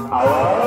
Thank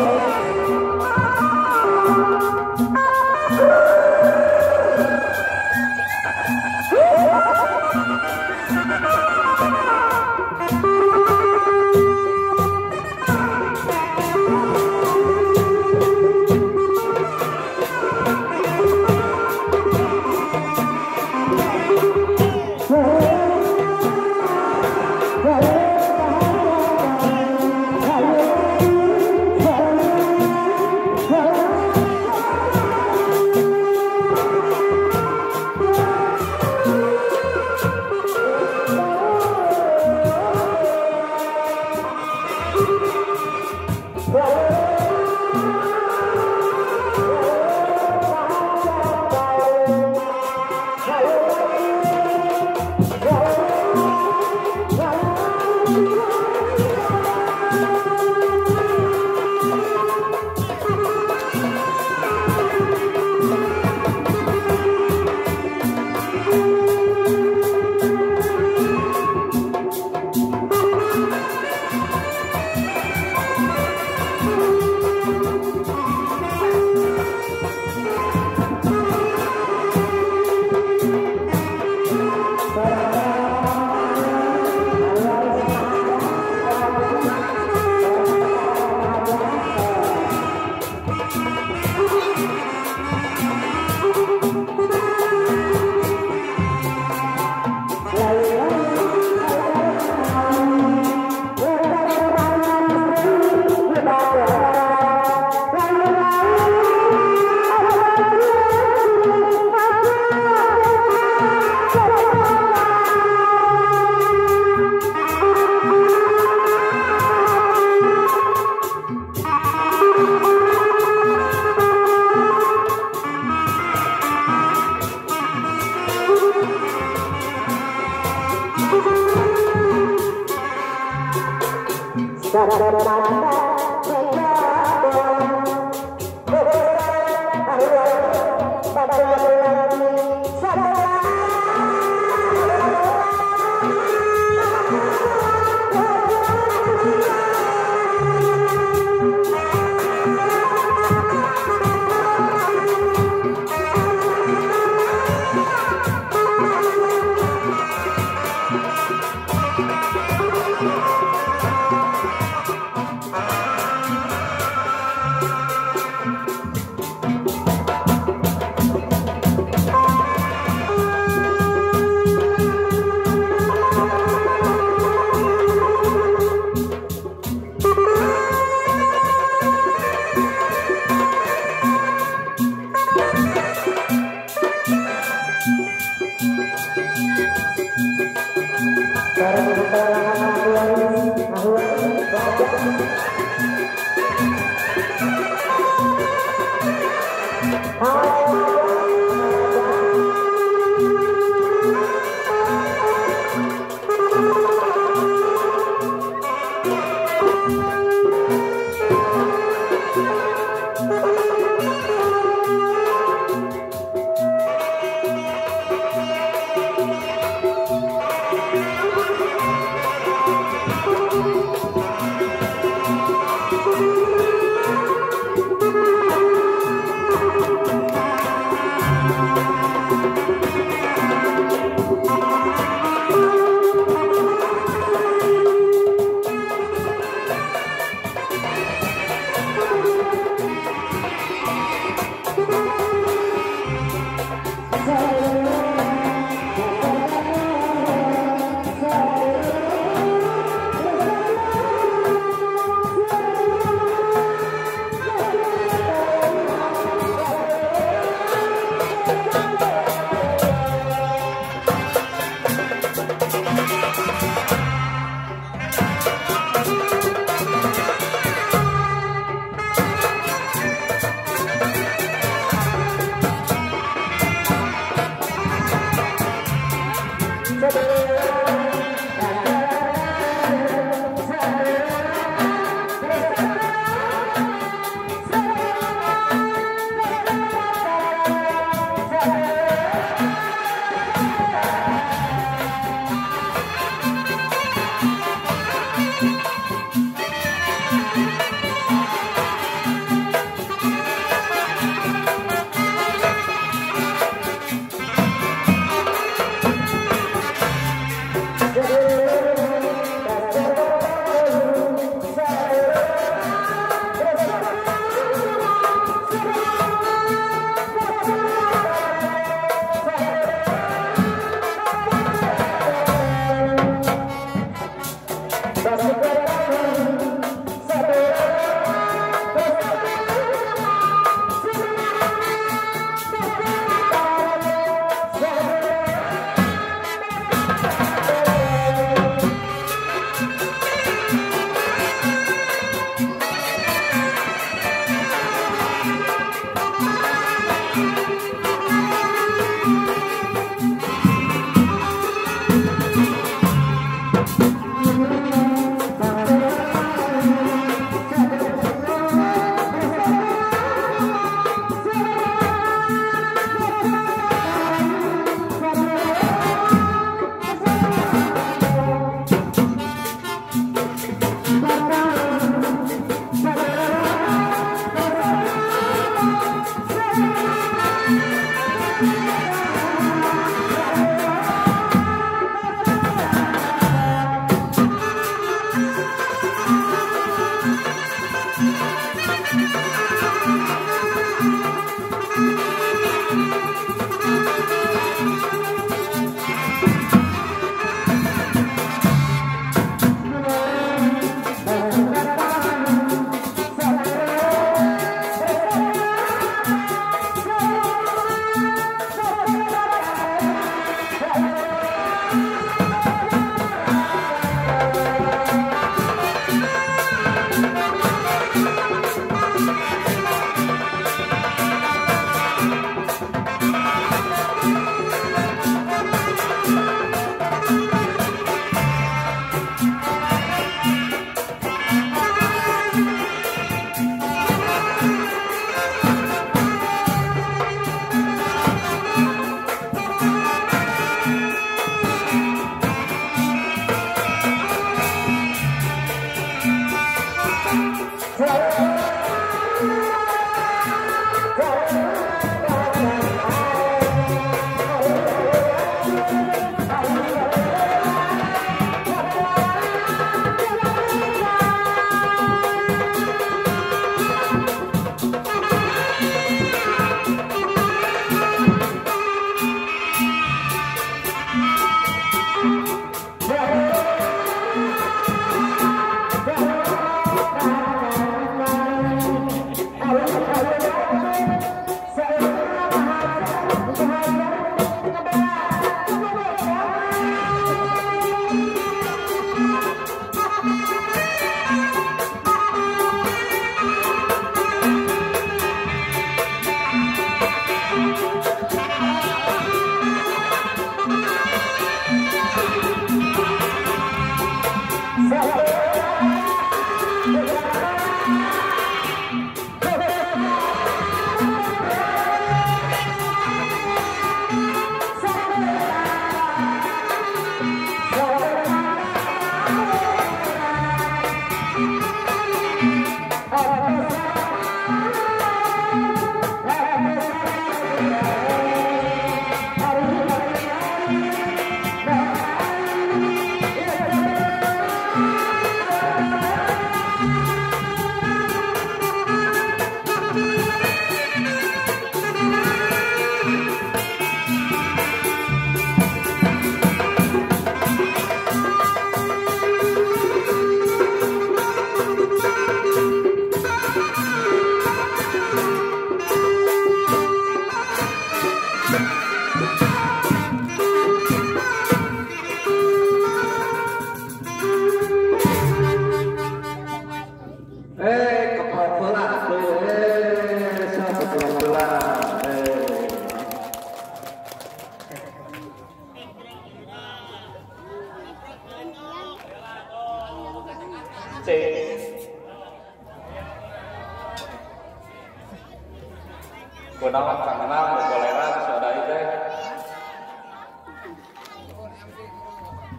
Kunaon kangenang kolera saudari teh.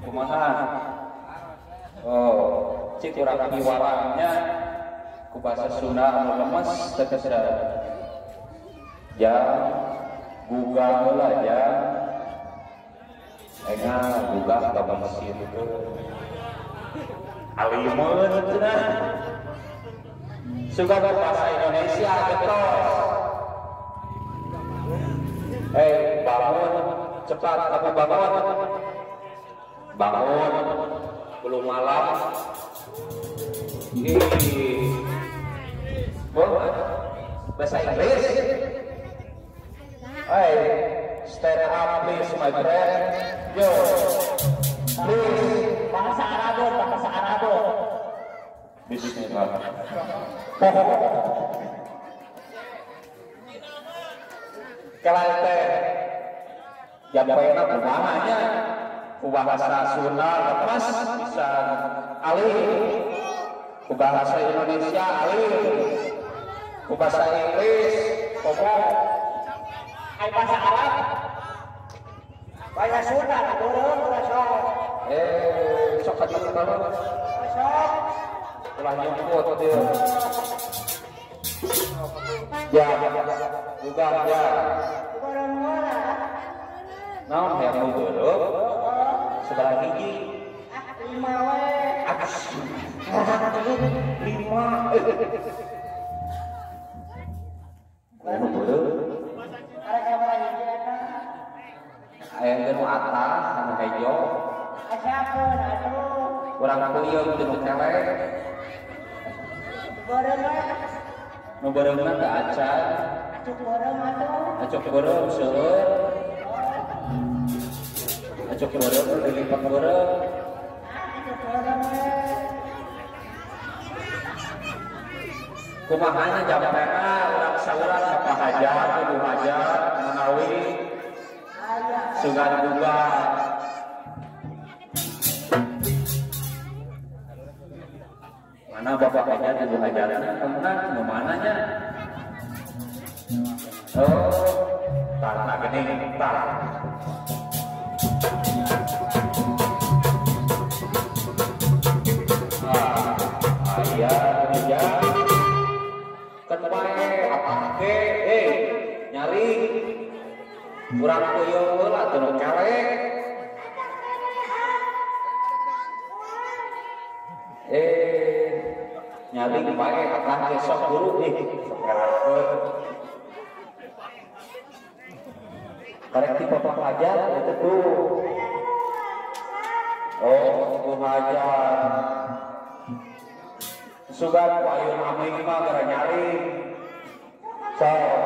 Kumaha? Oh, cik urang piwarangnya ku basa Sunda anu lemes teu bisa. Jang gugah heula jang. Enga gugah ka mesin teu. Alimeun cenah. Suka bahasa Indonesia getos. Hei, bangun, cepat kamu bangun. Bangun, belum malam. Ih. Oh, bahasa Inggris. Hey, stand up please my friend. Yo. Please. Bahasa Arabo, bahasa Arabo. Bismillah. Kalau teh jampena kumaha nya ku bahasa Sunda lepas bisa alih, ku bahasa Indonesia alih, ku bahasa Inggris komo, ai bahasa Arab bahasa Sunda turun ulah sok. Sok ka dieu kalau sok ulah nyumput dieu. Ya, bukan ya. Naon hayang nu beureum? Sabaraha hiji? 5 we. 5. Nu beureum. Arek sabaraha hiji eta? Aya nu atas anu hejo. Asakeun atuh. Urang peuyeum teu nu kelek. Beureum we. Nu beureumna teu acan. Acuk beureum atuh. Acuk beureum seueur. Acuk beureum dilipat beureum. Acuk beureum we. Kumaha nya jampena urang saurang ka hajat, kudu hajat, manawi sugan gugah. Mana bapak hajat ibu hajatnya kemana nu mananya? Oh, tah geuning tah. Ah, aya hijau. Urang puyuh heula teu nu kelek. Nyaring bae akang teh sok guru ih sok ngerakeun. Karek ti Bapak Hajar itu tuh. Oh, Bu Hajar. Sugan ku ayeuna aming mah gara nyaring. Sok.